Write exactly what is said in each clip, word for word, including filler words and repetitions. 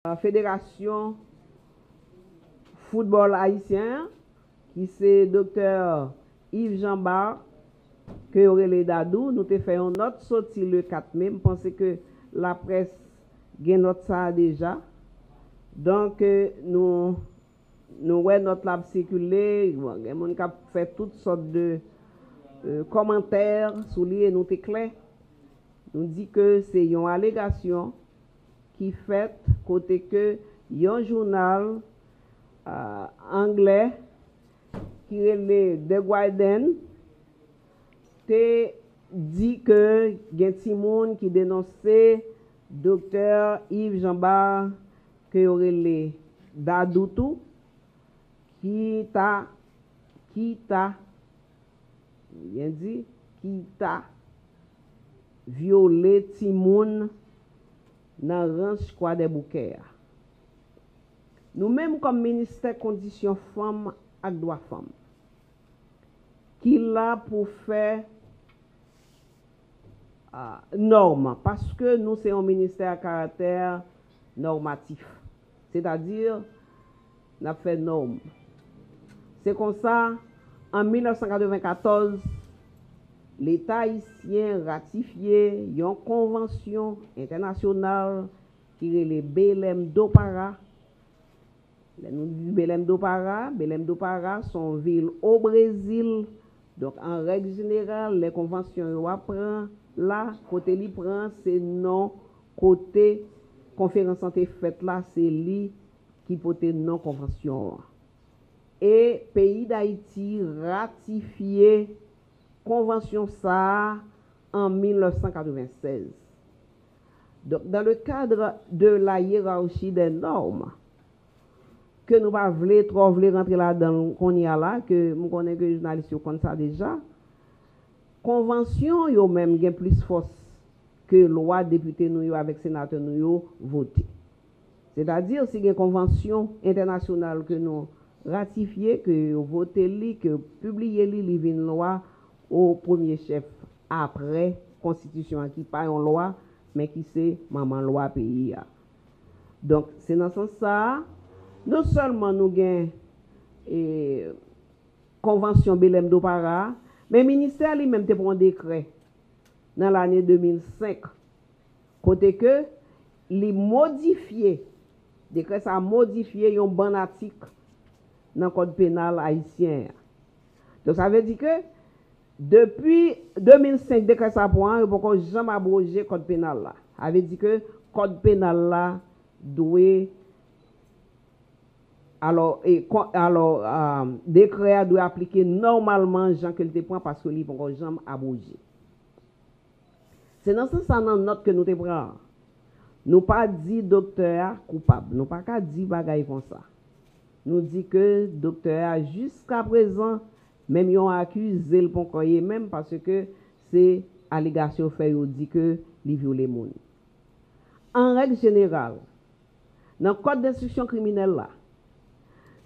Federasyon Foutbòl Ayisyen an, ki se Doktè Yves Jean Bart, ke yo rele Dadou. Nou te fè yon nòt soti le kat me. M panse ke laprès gen nòt sa a deja. Donk, nou, nou wè nòt la ap sikile. Bon, gen moun k ap fè tout sòt de, euh, kòmantè sou li, e nou te klè. Nou di ke se yon alegasyon ki fèt kote ke yon jounal, ah, anglè ki rele The Guardian te di ke gen timoun ki denonse Doktè Yves Jean Bart, ke yo rele Dadou tou, ki ta, ki ta, byen di, ki ta vyole timoun nan ranch Kwadèboukè a. Nou menm kòm ministè kondisyon fanm ak dwa fanm, ki la pou fè, ah, nòm, paske nou se yon ministè a karaktè nòmatif. Sètadi, n ap fè nòm. Se konsa, an mil nèf san katrevenkatòz, Leta ayisyen ratifye yon konvansyon entènasyonal ki rele Belém do Pará. Lè nou di Belém do Pará, Belém do Pará se yon vil o Brezil. Donk, an règ jeneral, lè konvansyon yo ap pran la, kote li pran, se non kote konferans lan te fèt la, se li ki pote non konvansyon an. E peyi Dayiti ratifye konvansyon sa a an mil nèf san katrevennsèz. Donk, dans le cadre de la hiérarchie des normes, ke nou pa vle twò vle rantre ladan l kounye a la, ke m konnen ke jounalis yo konn sa deja, konvansyon yo menm gen plis fòs ke lwa depite nou yo avèk senatè nou yo vote. Sètadi, si gen konvansyon entènasyonal ke nou ratifye, ke yo vote li, ke yo pibliye li, li vin lwa o premye chèf apre konstitisyon an ki pa yon lwa, men ki se manman lwa peyi a. Donk, se nan sans sa a, non sèlman nou gen, e, konvansyon Belém do Pará, men ministè a li menm te pran yon dekrè nan lane de mil senk, kote ke li modifye, dekrè sa a modifye yon bann atik nan kòd penal ayisyen an. Donk, sa vle di ke depi de mil senk dekrè sa a pran an, yo poko janm abwoje kòd penal la. Sa vle di ke kòd penal la dwe, alò, e, kon-, alò, ah, dekrè a dwe aplike nòmalman jan ke l te pran, paske li poko janm abwoje. Se nan sans sa, nan nòt ke nou te pran an, nou pa di doktè a koupab. Nou pa ka di bagay konsa. Nou di ke doktè a, jiskaprezan, menm yo akize l poko ye menm, paske se alegasyon fè yo di ke li vyole moun. An règ jeneral, nan kòd denstriksyon kriminèl la,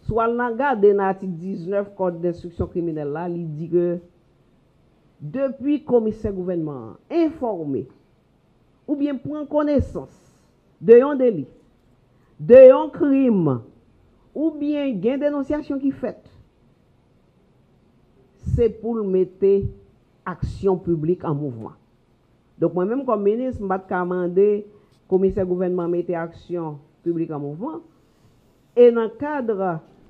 si w al nan gade nan atik diznèf kòd denstriksyon kriminèl la, li di ke depi komisè gouvènman an enfòme oubyen pran konesans de yon deli, de yon krim, oubyen gen denonsyasyon ki fèt, se pou l mete aksyon piblik an mouvman. Donk, mwen menm kòm minis, m pa t ka mande komisè gouvènman mete aksyon piblik an mouvman. E nan kad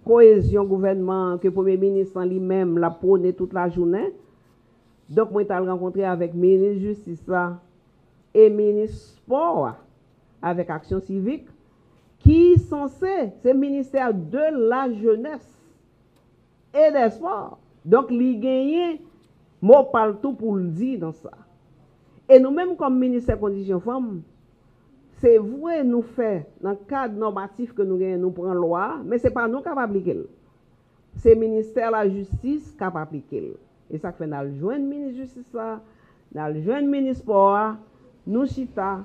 koyezyon gouvènman an ke premye minis lan li menm l ap pwone tout lajounen, donk, mwen t al rankontre avèk minis jistis la e minis spò a, avèk aksyon sivik, ki sanse se ministè de la jeunesse et des sports. Donk, li genyen mo pa l tou pou l di nan sa. E nou menm kòm ministè kondisyon fanm, se vre nou fè nan kad nòmatif ke nou genyen, nou pran lwa a, men se pa nou k ap aplike l. Se ministè lajistis k ap aplike l. E sa k fè n al jwenn minis jistis la, n al jwenn minis spò a, nou chita,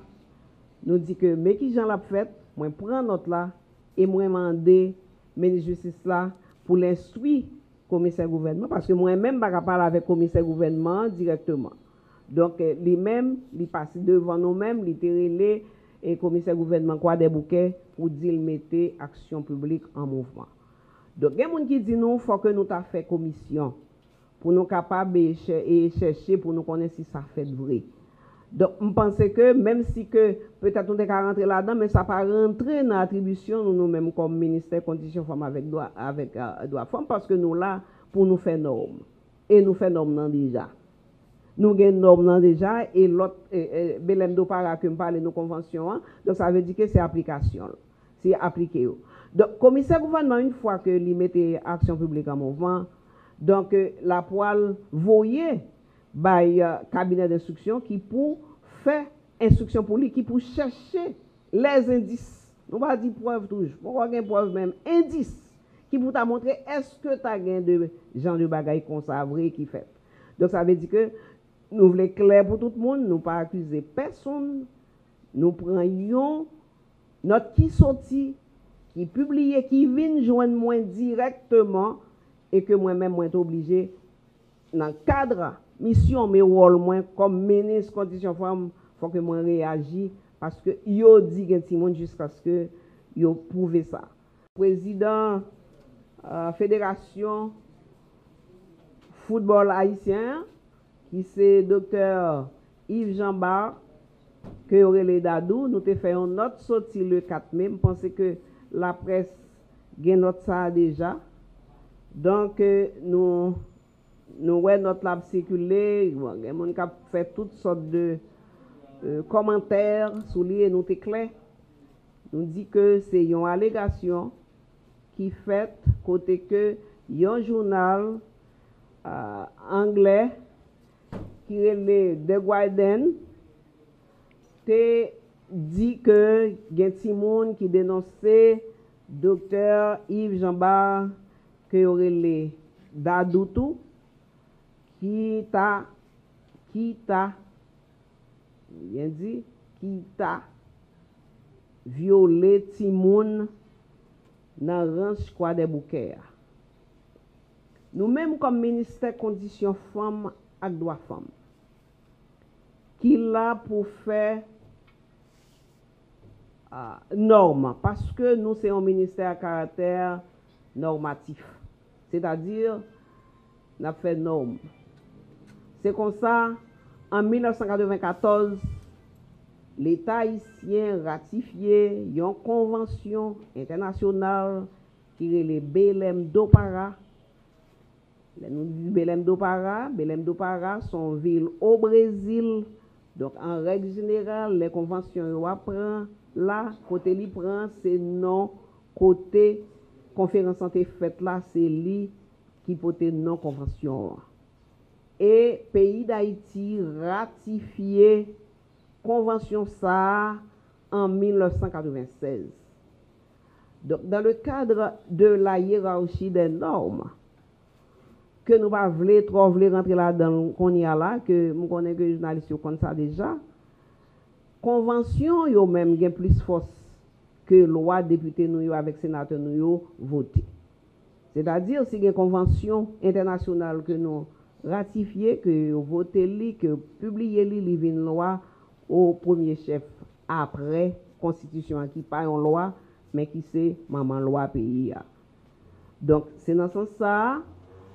nou di ke men kijan l ap fèt, mwen pran nòt la, e mwen mande minis jistis la pou l enstwi komisè gouvènman, paske mwen menm m pa ka pale avèk komisè gouvènman an dirèkteman. Donk, eh, li menm, li pase devan nou menm, li te rele e komisè gouvènman Kwadèboukè pou di l mete aksyon piblik an mouvman. Donk, gen moun ki di nou fò ke nou ta fè komisyon pou nou kapab e chè-, e chèche pou nou konnen si sa fèt vre. Donk, m panse ke menm si ke petèt nou te ka rantre ladan, men sa pa rantre nan atribisyon nou, nou menm kòm ministè kondisyon fanm avèk dwa, avèk, euh, dwa fanm, paske nou la pou nou fè nòm. E nou fè nòm nan deja. Nou gen nòm nan deja, e lòt, e, e, Belèm do Para ke m pale nou konvansyon an, donk sa vle di ke se aplikasyon l. Se aplike yo. Donk, komisè gouvènman, yon fwa ke li mete aksyon piblik an mouvman, donk, euh, l ap pral voye bay, euh, kabinè denstriksyon ki pou fè enstriksyon pou li, ki pou chèche lèzendis. Nou pa di prèv toujou, poko gen prèv menm, endis ki pou ta montre èske ta gen de jan de bagay konsa vre ki fèt. Donk, sa vle di ke nou vle klè pou tout moun, nou pa akize pèsonn, nou pran yon nòt ki soti, ki pibliye, ki vin jwenn mwen dirèkteman, e ke mwen menm mwen te oblije, nan kad misyon m e wòl mwen kòm minis kondisyon fanm, fò ke mwen reyaji, paske yo di gen timoun jiskaske yo pwouve sa. Prezidan, euh, Federasyon Foutbòl Ayisyen an, ki se Doktè Yves Jean Bart, ke yo rele Dadou, nou te fè yon nòt soti le kat me. M panse ke laprès gen nòt sa a deja. Donk, euh, nou, nou wè nòt la ap sikile, bon, gen moun k ap fè tout sòt de, euh, kòmantè sou li, e nou te klè. Nou di ke se yon alegasyon ki fèt kote ke yon jounal, ah, anglè ki rele The Guardian te di ke gen timoun ki denonse Doktè Yves Jean Bart, ke yo rele Dadou tou, ki ta, ki ta, byen di, ki ta vyole timoun nan ranch Kwadèboukè a. Nou menm kòm ministè kondisyon fanm ak dwa fanm, ki la pou fè ah, nòm, paske nou se yon ministè a karaktè nòmatif. Sètadi, n ap fè nòm. Se konsa, an mil nèf san katreven katòz, Leta ayisyen ratifye yon konvansyon entènasyonal ki rele Belém do Pará. Lè nou di Belém do Pará, Belém do Pará se yon vil o Brezil. Donk, an règ jeneral, lè konvansyon yo ap pran la, kote li pran, se non kote konferans lan te fèt la, se li ki pote non konvansyon an. E peyi Dayiti ratifye konvansyon sa a an mil nèf san katreven sèz. Donk, dans le cadre de la hiérarchie des normes, ke nou pa vle twò vle rantre ladan l kounye a la, ke m konnen ke jounalis yo konn sa deja, konvansyon yo menm gen plis fòs ke lwa depite nou yo avèk senatè nou yo vote. Sètadi, si gen konvansyon entènasyonal ke nou ratifye, ke yo vote li, ke yo pibliye li, li vin lwa o premye chèf apre konstitisyon an ki pa yon lwa, men ki se manman lwa peyi a. Donk, se nan sans sa a,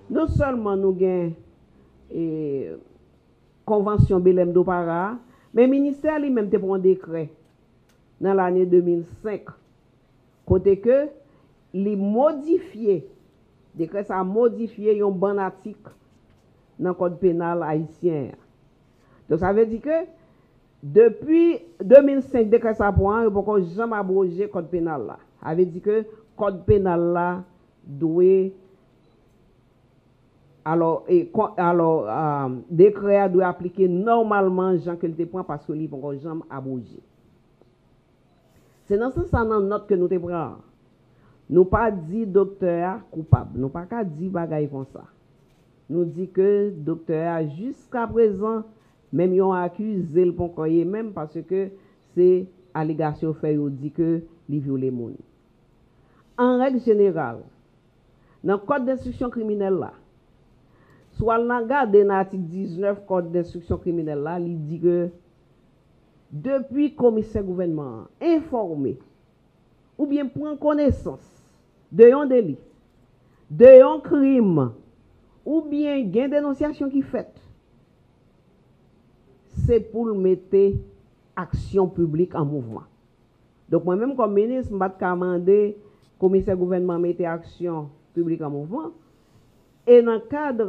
non sèlman nou gen, e, konvansyon Belém do Pará, men ministè a li menm te pran yon dekrè nan lane de mil senk, kote ke li modifye, dekrè sa a modifye yon bann atik nan kòd penal ayisyen an. Donk, sa vle di ke depi de mil senk dekrè sa a pran an, yo poko janm abwoje kòd penal la. Sa vle di ke kòd penal la dwe, alò, e, kon-, alò, ah, dekrè a dwe aplike nòmalman jan ke l te pran, paske li poko janm abwoje. Se nan sans sa, nan nòt ke nou te pran an, nou pa di doktè a koupab. Nou pa ka di bagay konsa. Nou di ke doktè a, jiskaprezan, menm yo akize l poko ye menm, paske se alegasyon yo fè yo di ke li vyole moun. An règ jeneral, nan kòd denstriksyon kriminèl la, si w al nan gade nan atik diznèf kòd denstriksyon kriminèl la, li di ke Depi komisè gouvènman an enfòme oubyen pran konesans de yon deli, de yon krim, oubyen gen denonsyasyon ki fèt, se pou l mete aksyon piblik an mouvman. Donk, mwen menm kòm minis, m pa t ka mande komisè gouvènman mete aksyon piblik an mouvman. E nan kad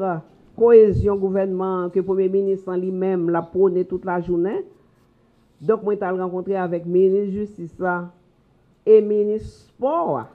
koyezyon gouvènman an ke premye minis lan li menm l ap pwone tout lajounen, donk, mwen t al rankontre avèk minis jistis la e minis spò a.